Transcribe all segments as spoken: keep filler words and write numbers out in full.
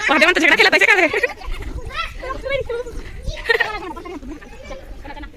पहले मन तो झगड़ा खेला, कैसे कर रहे?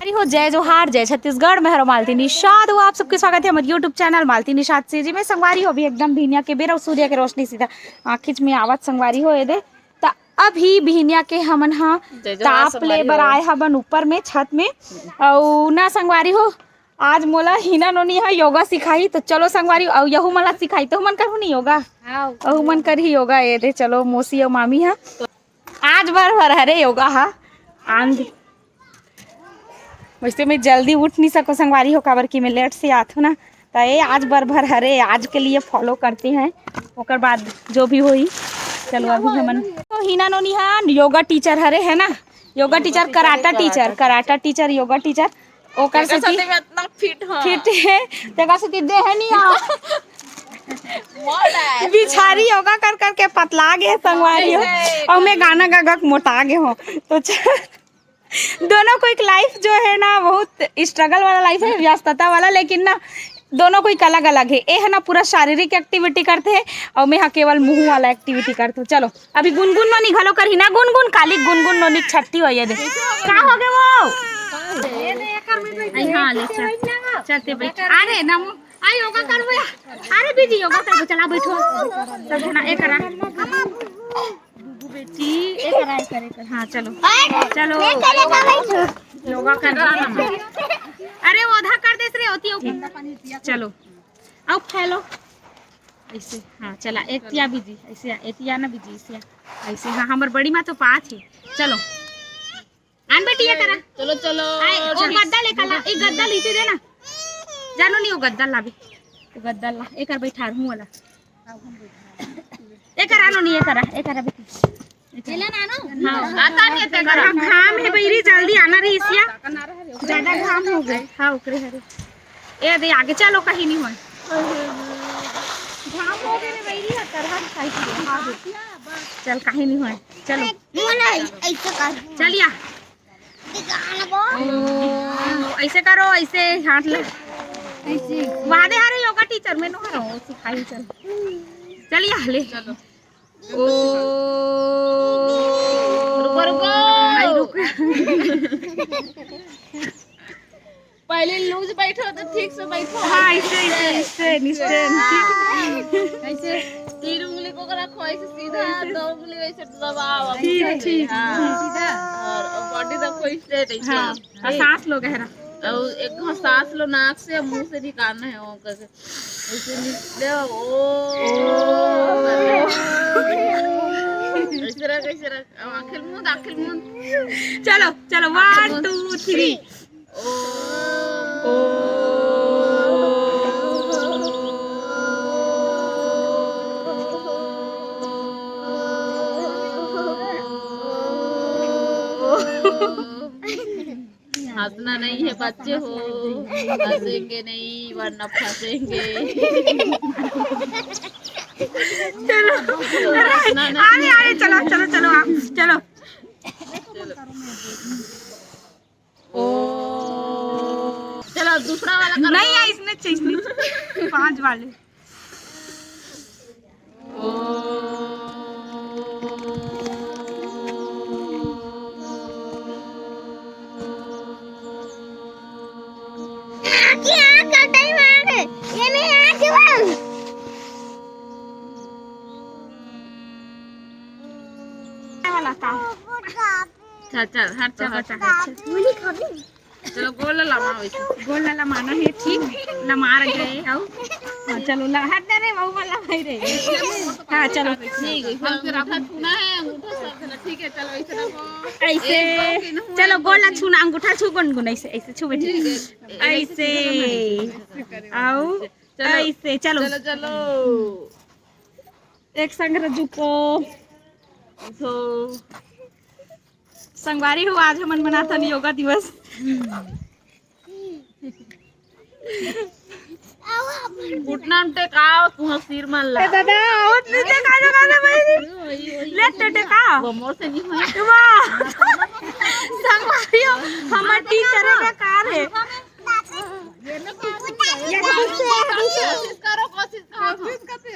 अरे हो, जय जोहार, जय छत्तीसगढ़, मैं हरो मालती निषाद हो। आप सबके स्वागत है हमारे YouTube चैनल मालती निषाद से। जी, मैं संगवारी हो, अभी एकदम भिनिया के बेरा अउ सूर्य के रोशनी सीधा आँखिच में आवत संगवारी हो, ये दे। त अभी भिनिया के हमन ह जय जोहार ताप ले संगवारी बर हो। आए हवन ऊपर में, छत में। अउ ना संगवारी हो, आज मोला हिना नोनी ह योगा सिखाही, तो चलो संगवारी, अउ यहू मन ला सिखाही, तो मन करहू नहीं योगा? हाँ। अहू मन करही योगा, ये दे, चलो मौसी अउ मामी ह। आज बर भर हरे योगा ह। आंध-, वैसे मैं जल्दी उठ नहीं सको संगवारी हो, काबर कि मैं लेट से आथो ना, त ये आज बर भर हरे, आज के लिए फॉलो करते हैं, ओकर बाद जो भी होही। चलो अभी हमन तो हिना नोनी ह योगा टीचर हरे, है ना, yoga teacher, karate teacher, karate teacher, yoga teacher, ओकर तेकर सेती सेती मैं इतना फिट हूँ। फिट है, तेकर सेती देह नहीं आ। मोटा है। बिचारी योगा कर करके पतला गे संगवारी हो, ऐसे। अउ मैं गाना गा गा के मोटा गे हूँ। तो च-, दोनों को एक लाइफ जो है ना, बहुत स्ट्रगल वाला लाइफ है, व्यस्तता वाला, लेकिन ना दोनों को एक अलग अलग है। ए है ना पूरा शारीरिक एक्टिविटी करते हैं, अउ मैं हा केवल मुंह वाला एक्टिविटी करते हूँ। चलो अभी गुनगुन नोनी घलो करही ना, गुनगुन काली गुनगुन नोनी छट्टी होइए दे। का हो गे वो? अरे हाँ, ले चल। चलते बैठ। अरे नमो, आ योगा करबो या। अरे बीजी योगा करबो, चला बैठो। चल ना, ए करा। गुगु बेटी, ए करा, ए करा, ए करा। हाँ, चलो। चलो। योगा कर। अरे ओधा कर देस रे, ओती ओती। चलो। अउ फैलो। ऐसे, हाँ, चला, एतिया बीजी, ऐसे, एतिया ना बीजी, ऐसे, ऐसे, हाँ, हमर बड़ी माँ तो पाँच है। चलो। आन बेटी, ये करा। चलो, चलो, आए, ओ चल। गद्दा लेकर ला, एक गद्दा लीते देना। जानो नहीं, वो गद्दा लाबे। वो गद्दा ला, एक कर बैठा रहूं वाला। एक करा नो नहीं, एक करा, एक करा बेटी। चला ना, नो। हाँ। आता नहीं है तेरा। घाम है बहिरी, जल्दी आना रही इसिया। ज्यादा घाम हो गए। हाँ, ओकरे हरे। ए दे आगे चलो, कहीं नहीं होए। घाम हो गए रे बहिरी, हर तरह की साइकिल। हाँ, दे। चल, कहीं नहीं होए। चलो। बोला, ऐसे कर। चलिया। ओ, ऐसे करो, ऐसे हाथ ला। ऐसे। वहाँ दे, अरे योगा टीचर, मैं नो हरो, सिखाई चल। चलिया, ले। चलो। ओ। रुको, रुको। आई, रुक। पहले लूज बैठो तो ठीक से बैठो। हाँ, ऐसे, ऐसे, ऐसे, निश्चय, ठीक। ऐसे तीन उंगली को रखो ऐसे सीधा, दो उंगली ऐसे दबाओ। ठीक, ठीक। हाँ। सीधा। और, और बॉडी रखो स्ट्रेट ऐसे। हाँ, और सांस लो गहरा। और एक घाव सांस लो नाक से, मुंह से निकालना है वो करके। ऐसे निकले, ओ। ऐसे रख, ऐसे रख। अब आंखें मूंद, आंखें मूंद। चलो, चलो, one, two, three। ओ। हंसना नहीं है बच्चे हो, हंसेंगे नहीं वरना फंसेंगे। चलो, अरे, अरे, अरे, चलो, चलो, चलो, आप चलो। ओ। चलो, अब दूसरा वाला करो। नहीं, यार, इसने चाहिए, इसने चाहिए। पांच वाले। ओ। आँखी आँख कटाई मार। ये मैं आँख बंद। वाला का? चल, चल, हट, चल, हट। चलो, गोल ला लमा वैसे। गोल ला लमाना है, ठीक? लमा रह गए, आओ। हाँ, चलो, ला, हट दे रे, वो वाला भाई रे। हाँ, चलो। ठीक है, हम फिर आपका छूना है, अंगूठा सब, ठीक है, चलो, ऐसे रखो। ऐसे। एक, दो, तीन, हुआ, चलो, एक, दो, गोल ला तीन। छूना, अंगूठा छू, गुनगुन, ऐसे, ऐसे छू बेटी। ठीक है। ऐसे। आओ। चलो। ऐसे, चलो। चलो, चलो। एक संग रजू को। उठो। संगवारी हो, आज हमन मनाथन योगा दिवस। उठना उठे का, तुहा सिर मन ला। ए दादा, आवत नहीं देखा, देखा ना भाई। ले तो देखा। वो मोर से नहीं होय। वाह। संगवारी हो, हमर टीचर का कार है। कोशिश करो, कोशिश करो।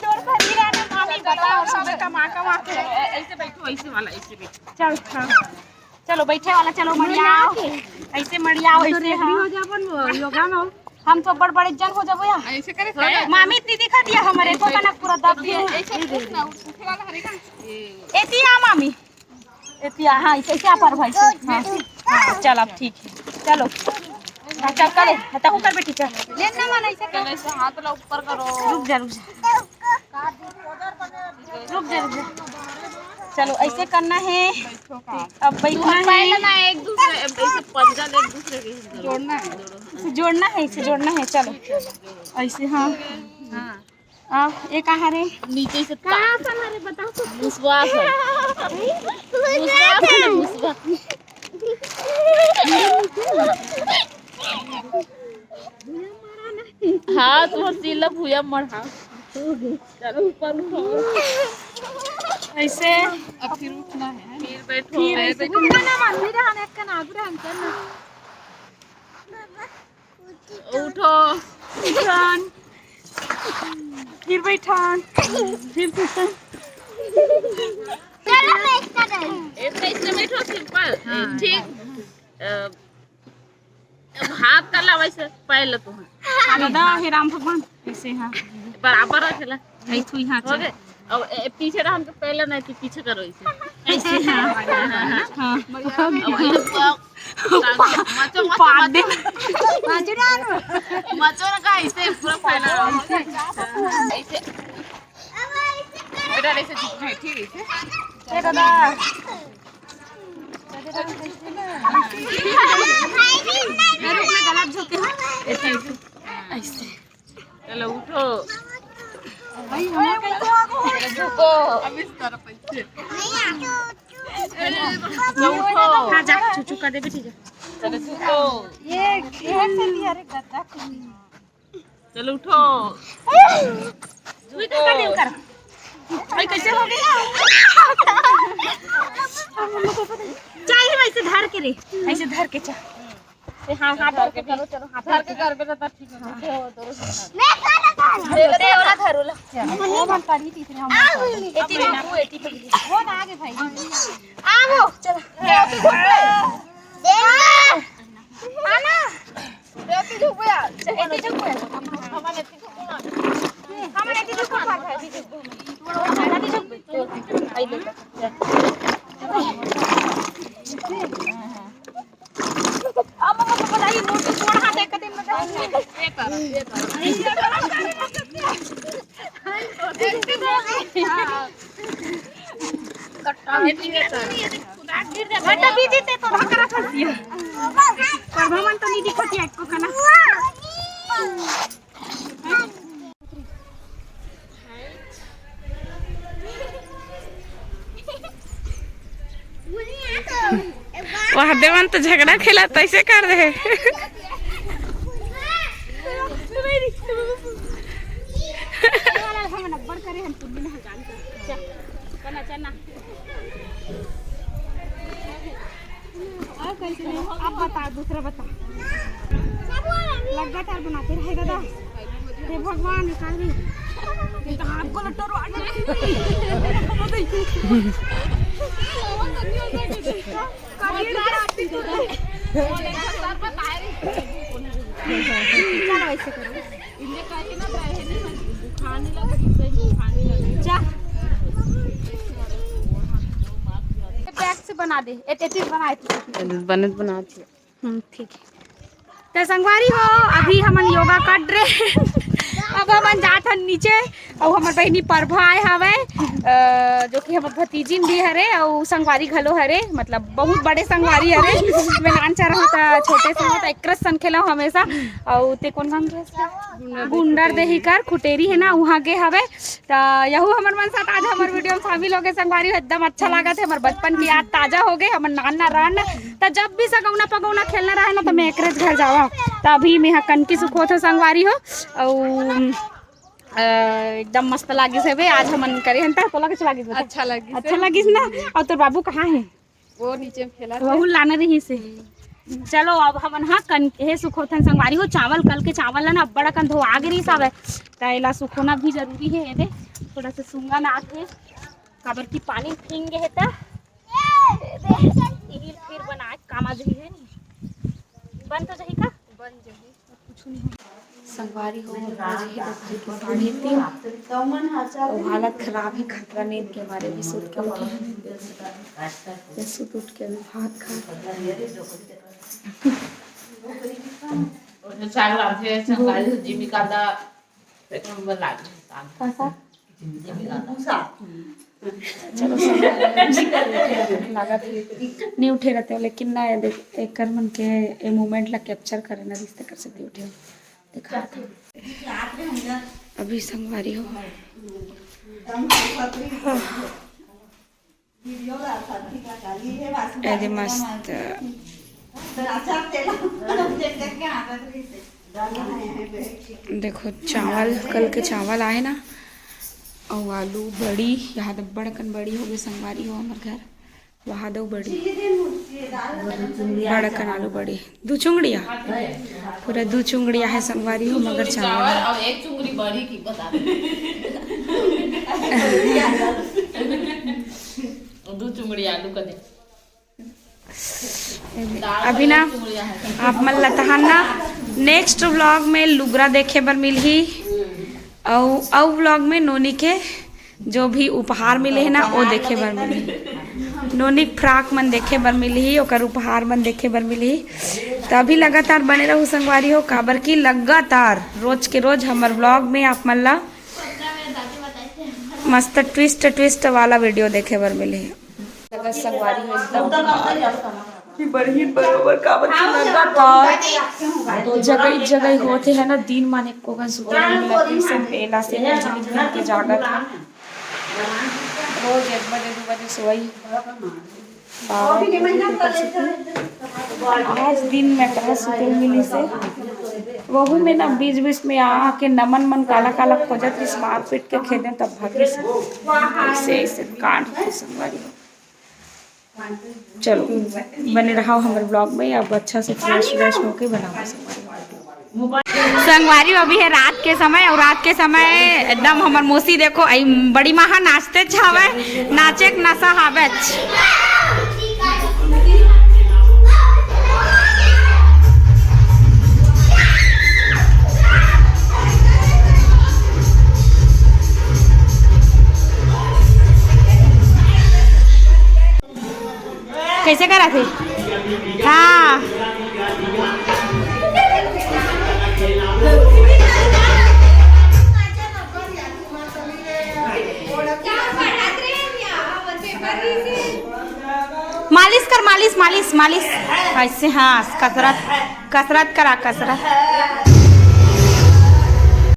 चोर भरी रहना मामी, बताओ, सब कमा कमा के। ऐसे बैठो, ऐसे वाला, ऐसे बैठो। चल, हाँ। चलो, बैठे वाला, चलो, मड़ियाओ। ऐसे मड़ियाओ, ऐसे, हाँ। हो जाबन वो, योगा में। हम तो बड़ बड़े जन हो जाबो या। ऐसे करे, मामी इतनी दिखा दिया हमारे को, कनक पूरा दब दिया। ऐसे उठे वाला हरे का? एती आ मामी। एती आ, हाँ, ऐसे, ऐसे आ पर भाई से। हाँ, हाँ, चल, अब ठीक है। चलो। हाँ, चल, करे। हाँ, तहु कर बेटी, चल। ले ना, मन ऐसे कर। ऐसे हाथ ला ऊपर करो। रुक जा, रुक जा। रुक जा, रुक जा। चलो, ऐसे करना है। अब बैठना है। पहले ना एक दूसरे, ऐसे पंजा ले एक दूसरे के जोड़ना है। इसे जोड़ना है, इसे जोड़ना है। चलो, ऐसे, हाँ। हाँ। आ, ये कहाँ रे? नीचे से कहाँ आसन हरे, बताओ तो। मुसवा आसन। मुसवा आसन है, मुसवा। हाँ, तुम्हारे सिर ला भूया मढ़ा। चलो, ऊपर उठो। ऐसे। अब फिर उठना है। फिर बैठो। फिर ऐसे। उठना ना, मामी रहन, एक कन आगू रहन, चल ना। उठो। उठन। फिर बैठन। फिर सुतन। चलो, मैं इसका डाल। ए, तो इसमें बैठो, सिंपल। हाँ। ठीक। अ, अब हाथ का लावा ऐसे, पहले तो है। हाँ, दादा, हे राम भगवान, ऐसे, हाँ। बराबर रखेला। ऐसे हुई, हाँ, हो चल। गए? अब ए, पीछे रहा, हम तो पहले नहीं थी, पीछे करो इसे। ऐसे, हाँ। हाँ, हाँ, हाँ। हाँ। अब ये तो मचो, मचो, पाद दे। मचो। मचो ना का, ऐसे पूरा फैला रहा है। ऐसे। बेटा, ऐसे झुक, हाँ, ठीक है, ऐसे। ए दादा। रुक, मैं गलत झुके हूँ। ऐसे, ऐसे। ऐसे। चलो उठो। भाई, हमारे को आगो। चलो झुको। अब इस तरफ ऐसे। चलो उठो। हाँ, जा, चुचू कर दे बेटी, जा। चलो झुको। ये, ये से भी, अरे गद्दा। चलो उठो। तू ही तो कर दे, कर। भाई, कैसे हो गया? चाहे वैसे धर के रे, ऐसे धर के चल। ए, हाँ, हाथ धर के करो, चलो, हाथ धर के कर बेटा, तब ठीक है। मैं धर, धर। अरे, ओला धर, ओला। वो मन पड़ी थी, फिर हम एती ना, वो एती पकड़ी। वो ना आगे भाई। आ वो, चलो। आना। एती झुक गया। एती झुक गया। हमारे एती झुक गया। हमारे एती झुक गया, भाई, एती झुक गया। एती झुक गया। आई ले। अब मम्मा को बताइए, नोटिस पढ़ा दे, कदे में डाल। ये तरह, ये तरह। कट्टा है, ये तरह। बेटा, बीजी ते तो धक्का रखा दिया। पर भवन तो नहीं दिखा दिया, को कना। वहाँ देवन तो झगड़ा खेला तैसे कर दे। और कैसे नहीं? अब बता, दूसरा बता। लगातार बनाते रहे दादा। हे भगवान, ये काहे? आपको लट्टो रो-, चलो, ऐसे करो। जा। बैग से बना दे, एट-, एट बना दे। बने बना दिया। हम्म, ठीक है। तो संगवारी हो, अभी हमन योगा कर रहे। अब हमन जात हन नीचे, अउ हमर बहिनी प्रभा आए हवे, अ, जो कि हमर भतीजिन भी हरे, अउ संगवारी घलो हरे, मतलब बहुत बड़े संगवारी हरे। मैं नान चारा हूँ, त छोटे से हूँ, त एकरस सन खेला हूँ हमेशा। अउ ते कोन गाँव के हस? गुंडर देही कर खुटेरी है ना, वहाँ गे हवे। त यहू हमर मन साथ आज हमर वीडियो में शामिल हो गए संगवारी हो, एकदम अच्छा लागत है, हमर बचपन की याद ताजा हो गए, हमर नान ना रहन ना, त जब भी सगौना पगौना खेलना रहे ना, त मैं एकरेज घर जावा। त अभी मैं हा कनकी सुखोत हो संगवारी हो, अउ अ, एकदम मस्त लागिस हे बे, आज हमन करे हन त तोला कइसे लागिस बता? अच्छा लागिस अच्छा हे। लागिस ना? अउ तोर बाबू कहाँ है? वो नीचे में खेला वहू लाना रही से। चलो अब हमन हा कन हे सुखोथन संगवारी हो, चावल कल के चावल है ना, अब्बड़ अकन धोआ गे रहिस हवे, त एला सुखोना भी जरूरी है। ये दे थोड़ा सा सूंगा में आके, काबर की पानी भींग गे है त फिर फिर बनाए काम आ जही है नी। बन तो जही का? बन जही। संगवारी हो, बज गे हे दोपहर के साढ़े तीन। अउ हालत खराब है, खतरा नींद के मारे भी सुत के उठे हैं। ये सुत उठ के अभी भात खा। और जो साग रांधे, संगवारी हो, जिमी कांदा, एक नंबर लागे। कौन सा? चलो, सब लागत है। नहीं उठे रहते हो, लेकिन ना, ये देख, एकर मन के ए मोमेंट ला कैप्चर करे ना, रिश्ते कर सकते उठे हो। देखा था। अभी संगवारी हो। अरे मस्त। देखो, चावल, कल के चावल आए ना, अउ आलू बड़ी, यहाँ तो बड़कन बड़ी हो गई संगवारी हो हमर घर। वहाँ दो बड़ी, बड़कन आलू बड़ी, दू चुंगड़िया, पूरा दू चुंगड़िया है संगवारी हो, मगर चावल है। और एक चुंगड़ी बड़ी की बता दे। दू चुंगड़ी आलू का दे। अभी ना आप मन ला तहान ना नेक्स्ट व्लॉग में लुगरा देखे बर मिलही, अउ अउ व्लॉग में नोनी के जो भी उपहार मिले है ना, वो देखे बर मिलही। नोनी के फ्रॉक मन देखे बर मिलही, ओकर उपहार मन देखे बर मिलही। तो अभी लगातार बने रहू संगवारी हो, काबर की लगातार रोज के रोज हमर व्लॉग में आप मन ला मस्त ट्विस्ट ट्विस्ट वाला वीडियो देखे बर मिलही। लगत संगवारी हो एकदम। कि बड़हिन बरोबर काबर के लगत ह। जगह जगह होते है ना, दिन मान एको घन सुते नहीं मिलत है, सब बेला से झिलिक मिल के जागत है। रोज एक बजे, दू बजे सोई। बाबा, आज दिन में कहा सुते मिली से, वहू में ना बीच बीच में आके नमन मन काला काला खोजत रहिस, मारपीट के खेदे तब भागिस। ऐसे ऐसे कांड होते संगवारी हो। चलो, बने रहो हमर व्लॉग में। अब अच्छा से फ्रेश व्रेश होके बनाओ संगवारी। संगवारी, अभी है रात के समय, और रात के समय एकदम हमर मौसी देखो, आई बड़ी माँ हा नाचते हवे, नाचे के नशा हावेच। कैसे करा थे? हाँ। मालिश कर, मालिश, मालिश, मालिश। ऐसे, हाँ, कसरत, कसरत करा, कसरत।